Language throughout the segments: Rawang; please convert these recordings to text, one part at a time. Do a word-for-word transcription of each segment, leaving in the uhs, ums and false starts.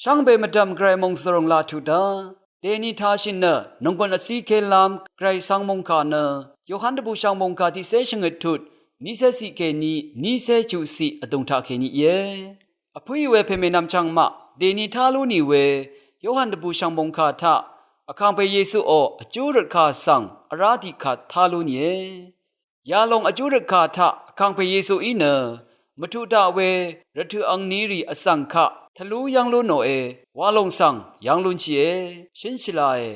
Shvngbe mvdv̀m Gvray mòngzø̀ròng laq tuq dá dèní tāshì nø nònggùn vcíkélv́m Gvray svng mòngkà nø Yohan dvbùshv̀ng mòngkà tiqcé shvngøt tut nícé ciq kèní nícé chuqciq vdùng taqkèní íe. Vpǿì we pèmènvm chvngmaq dèní tá lú nì we Yohan dvbùshv̀ng mòngkà taq Vkàngpè Yesuò vjú røtkà svng vrá tiqkvt tá lú nìe. Yalòng vjú røtkà taq Vkàngpè Yesuí nø mvtuq daq we rvtø̀ angnirì vzv̀ng kaq tvlú yv́ng lú nòe wa lòng svng yv́ng lúnshìe, shǿn shvlae.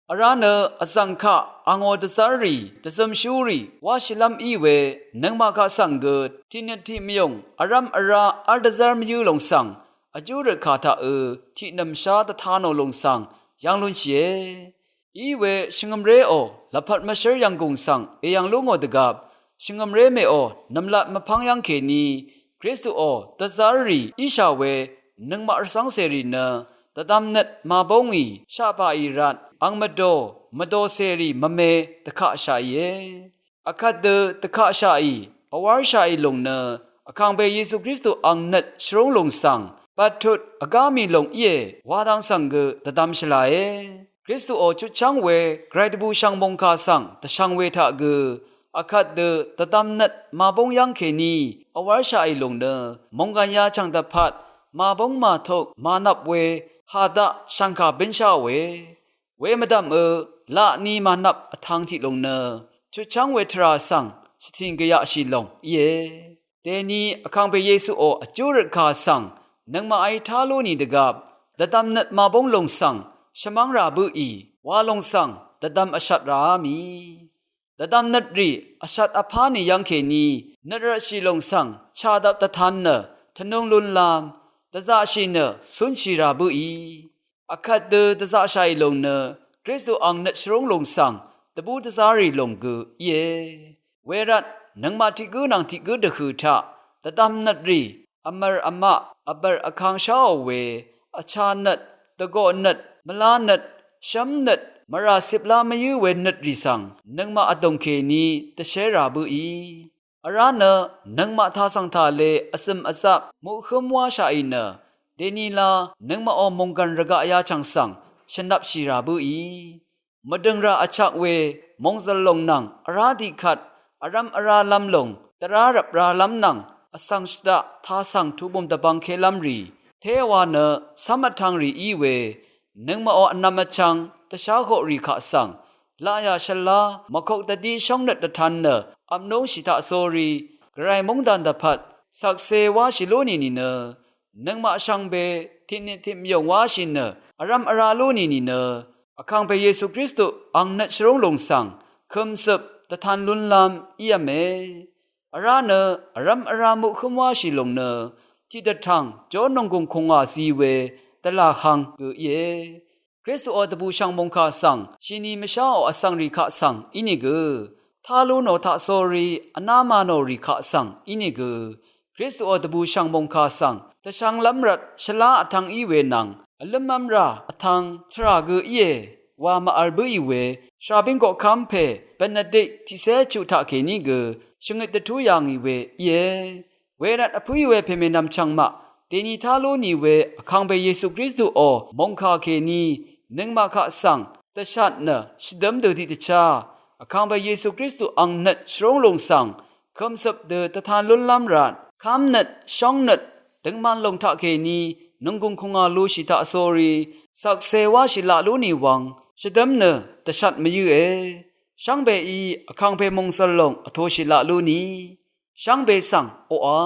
Vrá nø vzv̀ng kaq angò dvzv́rrì dvzømshúrì wáshìlv́m í we nøngmaq kaq svng gø tiqnøt tiqmvyùng vrv́m vrá v́l dvzv́r mvyǿ lòng svng vjú røtkà taqø tiqnø̀mshá dvta nò lòng svng yv́ng lúnshìe. Iwe shvngø̀mréò lvpat mvshǿr yv̀nggùng svng èyv̀ng lú ngò dvgvp shvngø̀mré mèò nv̀mlat mvpv́ng yv́ng kèní Kristuò dvzv́rrì íshà we nøngmaq rvcv́ngcèrì nø dvdvmnøt màbóngì shaqpàì rvt ang mvdò mvdòcèrì mvme dvkaqshàìe. Vkvt dø dvkaqshàì vwárshàì lòng nø Vkàngpè Yesu Kristu ang nøt shvrúng lòng svng bvttut vgá mì lòng íe wa dang svng gø dvdvm shvlae. Kristuò chutchv́ng we Gvray dvbùshv̀ng mòngkà svng dvshvng we taq gø vkvt dø dvdvmnøt màbóng yv́ng kèní vwárshàì lòng nø mònggàn yachv̀ng dvpvt màbóng màtuk mànvp we hà daq shv̀ngkà bǿnsháòe. We mvdv̀mø laqni mànvp vtvng tiq lòng nø chutchv́ng we tvrà svng shvtìn gvyaqshì lòng íe. Dèni Vkàngpè Yesuò vjú røtkà svng nøngmaqí tá lú nì dvgvp dvdvmnøt màbóng lòng svng shvmv́ng rà bǿì wa lòng svng dvdvm vshvt ràá mì. Dvdvmnøtrì vshvt vpá nì yv́ng kèní nøt rvtshì lòng svng chadvp dvtan nø tvnung lúnlv́m dvzaqshì nø cúnshì rà bǿì. Vkvt dø dvzaqshàì lòng nø Kristu ang nøt shvrúng lòng svng dvbú dvzárì lòng gø íe. Wervt nøngmaq tiq gǿ nvng tiq gǿ dvhø̀ taq dvdvmnøtrì vmv̀r vmaq vbv̀r vkang sháò we vchānøt, dvgoqnøt, mvlánøt, shv́mnøt, mvrà ciplá mvyǿ we nøtrì svng nøngmaq vdòng kèní dvshérà bǿì. Vrá nø nøngmaq tasv̀ng tàle vzø̀m vzap muqhǿm wáshàì nø dènila nøngmaqò mònggv̀n rvgaq yachv̀ng svng shvnvpshì rà bǿì. Mvdø̀ngrà vchak we mòngzø̀l lòng nvng vrá tiqkvt vrv́m vrálv́m lòng dvrá rvp rálv́m nvng vsvng shvdaq tasv̀ng tubùm dvbvngkélv́mrì téwa nø cv́m vtvng rì í we nøngmaqò vnvm vchvng dvsháhoqrì kaq svng laqyà shvlá mvkok dvdí shóngnøt dvtan nø vpnúngshì taqsórí Gvray móngdàn dvpvt shvkse wáshì lú nì nìnø nøngmaq shvngbe tiqnit tiqmvyùng wáshì nø vrv́m vrá lú nì nìnø Vkàngpè Yesu Kristu ang nøt shvrúng lòng svng kø̀mcøp dvtan lúnlv́m ív̄me. Vrá nø vrv́m vrá muqhǿm wáshì lòng nø tiqdvtv̀ng jó nònggùng kùngwà zi we dvlà hvng gø íe. Kristuò dvbùshv̀ng mòngkà svng shini mvsháò vsvng rì kaq svng ínìgø tá lú nò taqsórí vná mànò rì kaq svng ínìgø Kristuò dvbùshv̀ng mòngkà svng dvshvnglv́m rvt shvlá vtvng í we nvng vlǿmv́m rà vtvng tvrà gø íe wa màvl bǿì we shàbíng koqkv́m pè Benedik tiqcé chuq taqkèní gø shvngøt dvtú yà ngì we íe. Wervt vpǿì we pèmènvm chvngmaq dèni tá lú nì we Vkàngpè Yesu Kristuò mòngkà kèní nøngmaq kaq svng dvshat nø shvdǿm dø tiqdvchá Vkàngpè Yesu Kristu ang nøt shvrúng lòng svng kø̀mcøp dø dvtan lúnlv́m rvt kv́mnøt shóngnøt døngman lòng taqkèní nònggùng kùngà lushì taqsórí shvkse wáshì laq lú nì wvng shvdǿm nø dvshat mvyǿe. Shvngbeí Vkàngpè mòngzø̀l lòng vtōshì laq lú nì shvngbe svng oqà